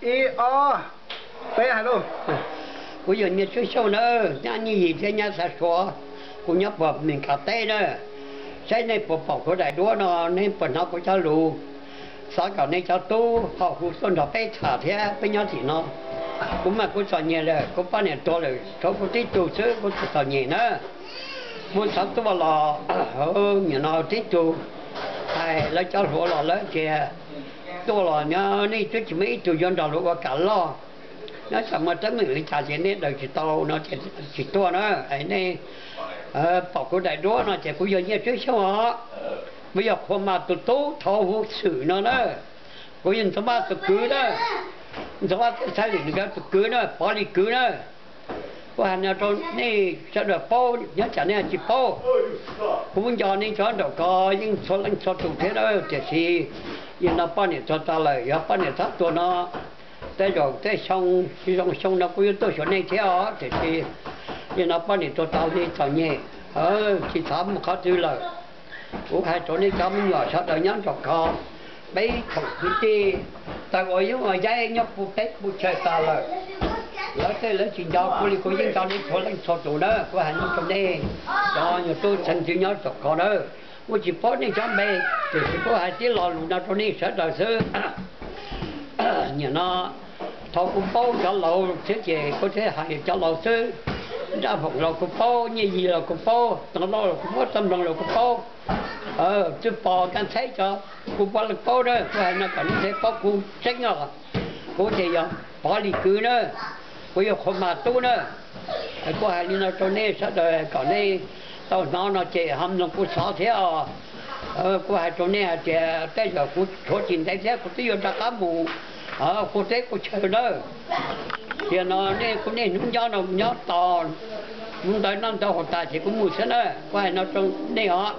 Ib ob peb hais lauj. Kuv yog Nyiaj Tswb Xyooj na, nyab Nyiaj Yig thiab nyab Xav Suav, kuv nyob puag Mes Kas teb na. Saib nej puas pom kuv daim duab no, nej puas hnov kuv cov lus. Xav kom nej cov tub ho hu tuaj nrog peb tham thiab peb nyob tim no. Kuv mas kuv txom nyem lawm, kuv poj niam tuag lawm tshuav kuv tib tug xwb, kuv txom txom nyem na. Kuv xav tuaj los, nim no tib tug hais lawv cov hluas los lawv tias tuaj los nyob nej twb tsis muaj ib tug yuav nrog luag ua kam loj. Nyob tsam muaj teeb meem li cas ces nej daws tsis tau no ces tsis tuaj na. Nej pom kuv daim duab no ces kuv yog Nyiaj Tswb Xyooj os, kuv yog Qhua Mas tus tub Thauj Hu Xwm no na. Kuv yog Ntxoov Vaj tus kwv na, Ntxoov Vaj Txhiaj Xaib Lwm nkawd tus kwv na, Pov Lis kwv na. Kuv hais no rau nej sawv daws paub, nyob tsam nej tsis paub. Kuv nco nej cov nraum ko yeej txhua leej txhua tus thiab na, tiam sis yog no poj niam tuag tas lawm, yog poj niam txhob tuag no tej zaum tej xyoo tsis zoo xyoo no kuv yuav tuaj xyuas nej thiab os, tiam sis yog no poj niam tuag tas li txom nyem, tsis xav mus qhov twg lawm. Kuv hais rau nej cov me nyuam sawv daws nyob nraum ko, peb tsoom kwv tij tau ua yoob ua yaib nyob puag teb puag chaw tas lawm. Lawv tej lawv tsis nco kuv li kuv yeej nco nej txhua leej txhua tus na. Kuv hais no rau nej cov nyuag tub txheej ntxwv nyob nraum ko na, kuv tsis paub nej cov npe, tiam sis kuv hais tib lo lus no rau nej sawv daws xwb. Nim no thaum kuv paub cov laus thiab ces kuv thiaj hais cov laus xwb. Nraj Hoom los kuv paub, Nyiaj Yig los kuv paub, Tooj Lauj los kuv paub, Txaj Nploog los kuv paub. Twb pom Kaj Ntxheb cov kuv puav leej paub na. Kuv hais no kom nej thiaj paub kuv tseeb os. Kuv ces yog Pov Lis kwv na, kuv yog Qhua Mas tub na. Kuv hais li no rau nej sawv daws kom nej tau hnov no ces ho mloog kuv xov thiab os. Kuv hais rau nej hais tias tej zaum kuv tshuav tsis ntev thiab kuv twb yuav rov qab mus kuv teb kuv chaw na. Tiam no nej kuv niaj hnub nyob no nyob tos hnub ntawd noj ntawd haus tas ces kuv mus xwb na. Kuv hais no rau nej os.